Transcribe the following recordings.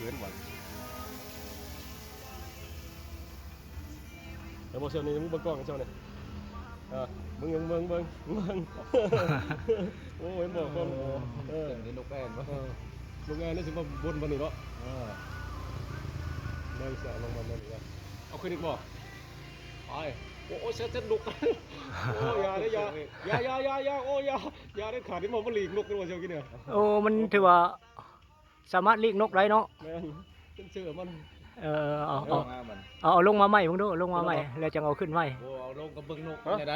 ເກີນວ່າ ແລ້ວບໍ່ສ່ຽວນີ້ ມຶງເບິ່ງກ້ອງເຈົ້ານີ້ ເອີ ເບິ່ງ ເບິ່ງ ເບິ່ງ ເບິ່ງ ໂອ້ ເຫັນບໍ່ ເອີ ເປັນນົກແອ່ນບໍ່ ເອີ ນົກແອ່ນນີ້ຊິມາບົນບ່ອນນີ້ເນາະ ເອີ ເບິ່ງຊະ ລົງມາເບິ່ງ ເອົາຂຶ້ນອີກບໍ່ ໄປ ໂອ້ ໂອ້ ເສັດ ເສັດນົກ ໂອ້ ຢ່າເດ້ ຢ່າ ຢ່າ ຢ່າ ຢ່າ ໂອ້ ຢ່າ ຢ່າເດັດຂາດ ເຫັນບໍ່ ມັນຫຼີກນົກກັນວ່າ ເຈົ້າກິນເນຍ ໂອ້ ມັນຖືວ່າ ສາມາດລີກນົກໄດ້ເນາະ ແມ່ນ ເປັນເສື້ອມັນ ເອີ ເອົາ ເອົາ ເອົາລົງມາໃໝ່ເບິ່ງດູ ເອົາລົງມາໃໝ່ ແລ້ວຈັ່ງເອົາຂຶ້ນໃໝ່ ໂອ້ ເອົາລົງກໍເບິ່ງນົກ ຮະ ໄດ້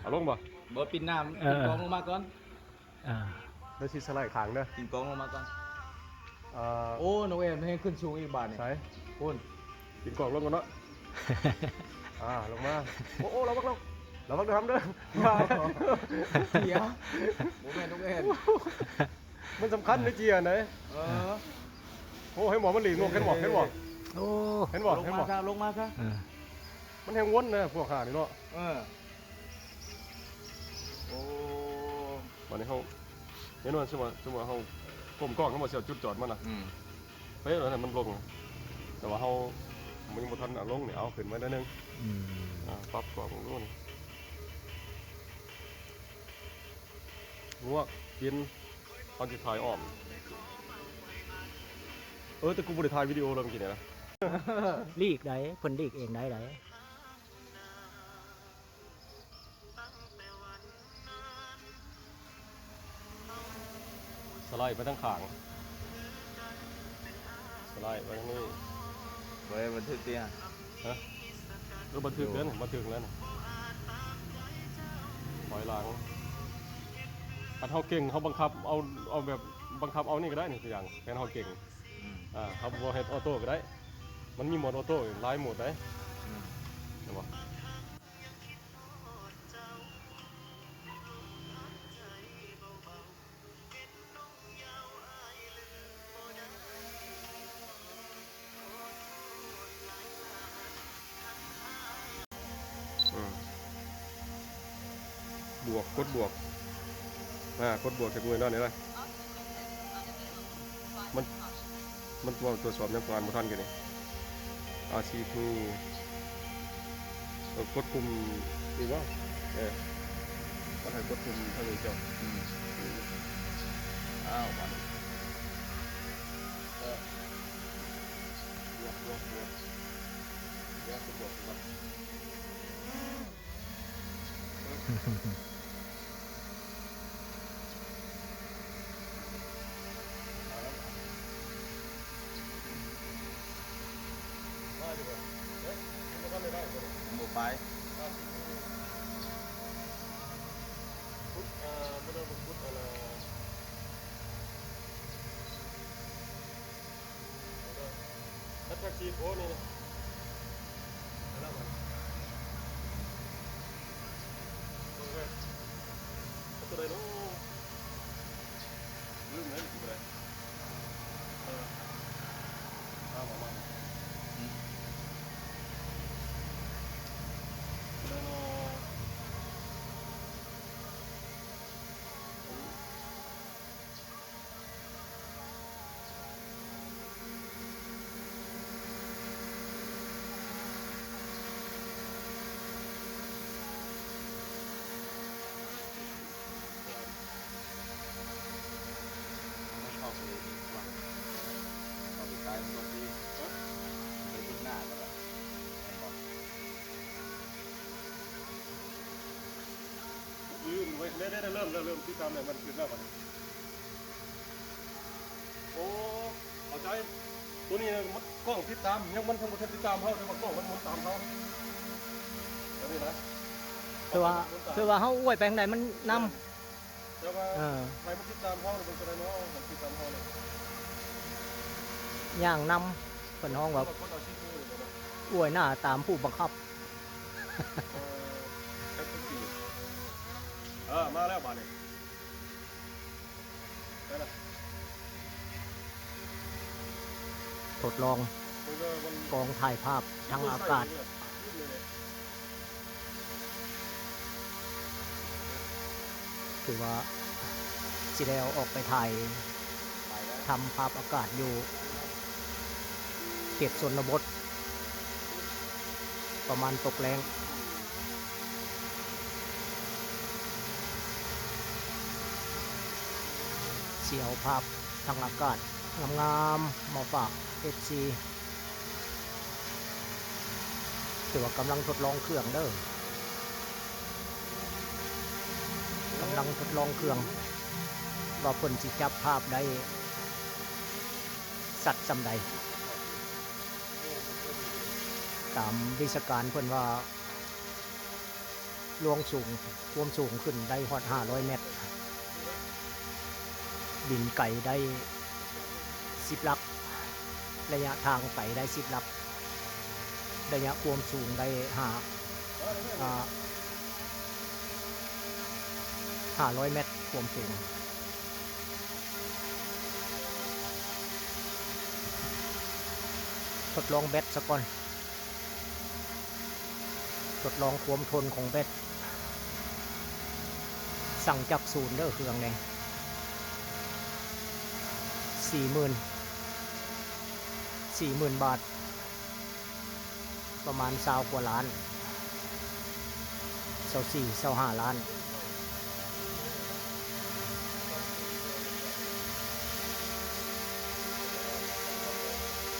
ເອົາລົງບໍ່ ບໍ່ ປິດນ້ຳ ເອີ ປິ່ນກ້ອງລົງມາກ່ອນ ເອີ ແລ້ວຊິສະໄລຂ້າງເດີ ປິ່ນກ້ອງລົງມາກ່ອນ ເອີ ໂອ້ ນົກແອ່ນແຮງຂຶ້ນສູງອີກບາດນີ້ ໃສ ພຸ້ນ ປິ່ນກ້ອງລົງກ່ອນເນາະ ອ່າ ລົງມາ ໂອ້ ໂອ້ ລະວັງ ລະວັງ ລະວັງເດີ ເດີ ເສຍ ບໍ່ແມ່ນນົກແອ່ນ ມັນສຳຄັນໃນເຈຍນະ ເອີ ໂອ້ ເຫັນບໍ່ ມັນຫຼີກນົກ ເຫັນບໍ່ ເຫັນບໍ່ ໂອ້ ເຫັນບໍ່ ລົງມາຊະ ລົງມາຊະ ເອີ ມັນແຮງວົນນະ ພວກຫ່ານີ້ເນາະ ເອີ ໂອ້ ບາດນີ້ເຮົາ ແນ່ນອນ ສົມມຸດວ່າ ສົມມຸດວ່າເຮົາກົ້ມກ້ອງ ເຮົາບໍ່ຊິເອົາຈຸດຈອດມັນນະ ອືມ ເອີ ອັນນັ້ນມັນລົງ ແຕ່ວ່າເຮົາ ມັນຍັງບໍ່ທັນເອົາລົງນີ້ ເອົາຂຶ້ນມາໜ້ອຍໜຶ່ງ ອືມ ອ່າ ປັບກ້ອງເບິ່ງດູນີ້ ງວກ ປິ່ນ ເຮົາຊິຖ່າຍອ້ອມ ເອີ ແຕ່ກູບໍ່ໄດ້ຖ່າຍວິດີໂອເລີຍເມື່ອກີ້ນີ້ນະ ລີກໄດ໋ ເພິ່ນລີກເອງໄດ້ໄດ໋. ສະໄລໄປທາງຂ້າງ ສະໄລໄປທາງນີ້ ບໍ່ໄດ້ບັນທຶກຕິ ຮະ ເອີ ບັນທຶກເດ້ ບັນທຶກແລ້ວ ຖອຍຫຼັງ ຄັນເຮົາເກັ່ງ ເຮົາບັງຄັບເອົາ ເອົາແບບບັງຄັບເອົານີ້ກໍໄດ້ນີ້ ຕົວຢ່າງ ຄັນເຮົາເກັ່ງ ອືມ ອ່າ ເຮົາບໍ່ເຮັດອໍໂຕ້ກໍໄດ້ ມັນມີໂໝດອໍໂຕ້ຫຼາຍໂໝດໃດ໋ ອືມ ເຫັນບໍ່? ອືມ ບວກ ກົດບວກ ອ່າ ກົດບວກຈາກມືນັ້ນນີ້ນະ. ມັນ ມັນຕົວ ຕົວສອບຍັງອ່ານບໍ່ທັນຢູ່ນີ້ ອາຊີທູ ເອີ ກົດປຸ່ມນີ້ບໍ່ ເອີ ມັນໃຫ້ກົດປຸ່ມທາງນີ້ເຈົ້າ ອືມ ອ້າວ ບາດນີ້ ເອີ ບວກ ບວກ ບວກ ບວກ ບວກ ບວກ. ເລີ່ມ ເລີ່ມ ເລີ່ມຕິດຕາມແລ້ວ ມັນຂຶ້ນແລ້ວບັດນີ້ ໂອ້ ເຂົ້າໃຈ ໂຕນີ້ນະ ມັນ ກ້ອງຕິດຕາມ ຍັງມັນຍັງບໍ່ທັນຕິດຕາມເຮົາ ແຕ່ວ່າກ້ອງມັນໝູນຕາມເຮົາ ແບບນີ້ນະ ຄືວ່າ ຄືວ່າເຮົາອວຍໄປທາງໃດມັນນຳ ແຕ່ວ່າ ເອີ ໃຫ້ມັນຕິດຕາມເຮົາ ມັນຈະໄດ້ເນາະ ມັນຕິດຕາມເຮົາເລີຍ ຍ່າງນຳ ເພິ່ນຮ້ອງວ່າ ອວຍໜ້າຕາມຜູ້ບັງຄັບ ເອີ ເອີ ມາແລ້ວບາດນີ້ ໄປລະ ທົດລອງ ເບິ່ງເດີ ມັນ ກ້ອງຖ່າຍພາບທາງອາກາດ ຖືວ່າຊິໄດ້ເອົາອອກໄປຖ່າຍ ໄປແລ້ວ ທຳພາບອາກາດຢູ່ເຂດຊົນນະບົດ ປະມານຕົກແລ້ງ ຊິເອົາພາບທາງອາກາດງາມໆມາຝາກເອັຟຊີ. ຖືວ່າກຳລັງທົດລອງເຄື່ອງເດີ ກຳລັງທົດລອງເຄື່ອງ ວ່າເພິ່ນຊິຈັບພາບໄດ້ຊັດສ່ຳໃດ. ຕາມວິຊາການເພິ່ນວ່າ ລວງສູງ ຄວາມສູງຂຶ້ນໄດ້ຮອດຫ້າຮ້ອຍແມັດ, ບິນໄກໄດ້ສິບຫຼັກ, ໄລຍະທາງໄປໄດ້ສິບຫຼັກ, ໄລຍະຄວາມສູງໄດ້ຫ້າ ອາ ຫ້າຮ້ອຍແມັດຄວາມສູງ. ທົດລອງແບັດສາກ່ອນ. ທົດລອງຄວາມທົນຂອງແບັດ. ສັ່ງຈາກສູນເດີເຄື່ອງນີ້ ສີ່ໝື່ນ ສີ່ໝື່ນບາດ, ປະມານຊາວກວ່າລ້ານ ຊາວສີ່ ຊາວຫ້າລ້ານ.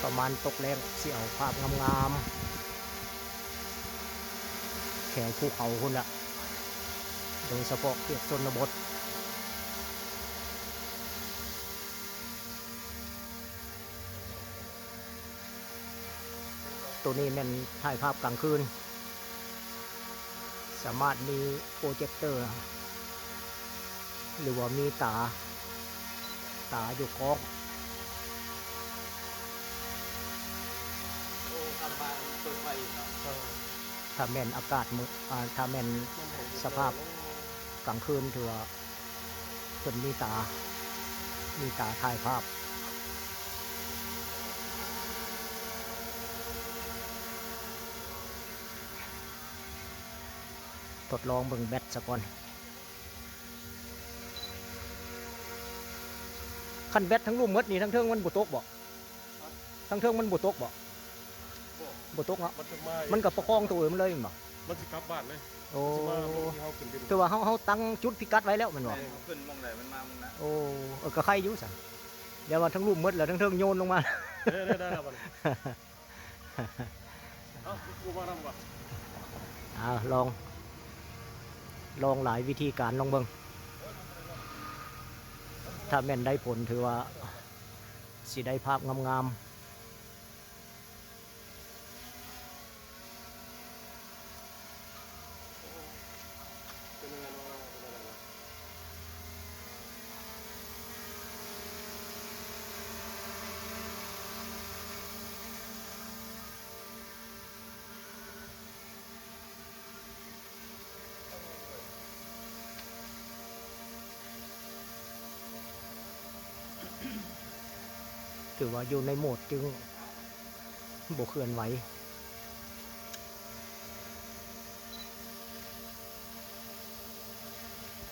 ປະມານຕົກແລ້ງ ຊິເອົາພາບງາມໆ ແຖວພູເຂົາພຸ້ນລະ ໂດຍສະເພາະເຂດຊົນນະບົດ. ໂຕນີ້ແມ່ນຖ່າຍພາບກາງຄືນ ສາມາດມີໂປຣເຈັກເຕີ ຫຼືວ່າມີຕາ ຕາຢູ່ກ້ອງ. ໂອ້ ທຳມາເປີດໄຟອີກເນາະ. ເອີ ຖ້າແມ່ນອາກາດມື້ ອາ ຖ້າແມ່ນສະພາບກາງຄືນ ຖືວ່າເພິ່ນມີຕາ ມີຕາຖ່າຍພາບ. ທົດລອງເບິ່ງແບັດສາກ່ອນ. ຄັນແບັດທັງລຸ່ມໝົດນີ້ ທັງເທິງມັນບໍ່ຕົກບໍ່? ທັງເທິງມັນບໍ່ຕົກບໍ່? ບໍ່ ບໍ່ຕົກເນາະ. ມັນຈະມາ ມັນກໍປະຄອງໂຕມັນເລີຍແມ່ນບໍ່? ມັນຊິກັບບ້ານເລີຍ. ໂອ້ ມັນຊິມາລົງທີ່ເຮົາຂຶ້ນບິນ. ຖືວ່າເຮົາ ເຮົາຕັ້ງຈຸດພິກັດໄວ້ແລ້ວແມ່ນບໍ່? ແມ່ນ ເຮົາຂຶ້ນໝ່ອງໃດມັນມາໝ່ອງນັ້ນ. ໂອ້ ເອີ ກໍໄຄຢູ່ຊັ້ນ. ແຕ່ວ່າທັງລຸ່ມໝົດແລ້ວ ທັງເທິງໂຍນລົງມາ. ໄດ້ ໄດ້ ໄດ້ແລ້ວບັດນີ້. ເອົ້າ ກູມານຳບໍ່? ເອົາ ລອງ ລອງຫຼາຍວິທີການ ລອງເບິ່ງ. ຖ້າແມ່ນໄດ້ຜົນ ຖືວ່າຊິໄດ້ພາບງາມໆ. ຖືວ່າຢູ່ໃນໂໝດຈຶ່ງບໍ່ເຄື່ອນໄຫວ.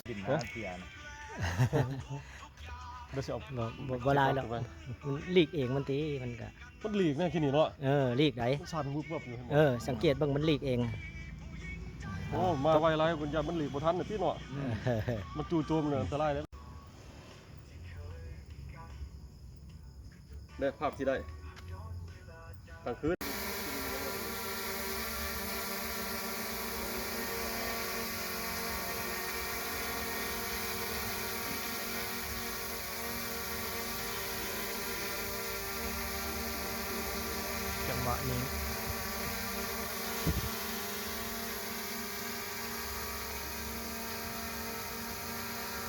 ບິນມາເທື່ອນະ ບໍ່ຊິເອົາ ບໍ່ ບໍ່ຫຼາຍດອກ ມັນຫຼີກເອງມັນຕິ ມັນກະ ມັນຫຼີກແນ່ຂີ້ນີ້ເນາະ. ເອີ ຫຼີກໃດ ມັນສັ່ນວຶບໆຢູ່. ເອີ ສັງເກດເບິ່ງມັນຫຼີກເອງ. ໂອ້ ມາໄວຫຼາຍ ຢ້ານມັນຫຼີກບໍ່ທັນນະຕິເນາະ. ເອີ ມັນຈູ່ໂຈມນີ້ອັນຕະລາຍເດ້. ແລະ ພາບທີ່ໄດ້ກາງຄືນ ຈັງຫວະນີ້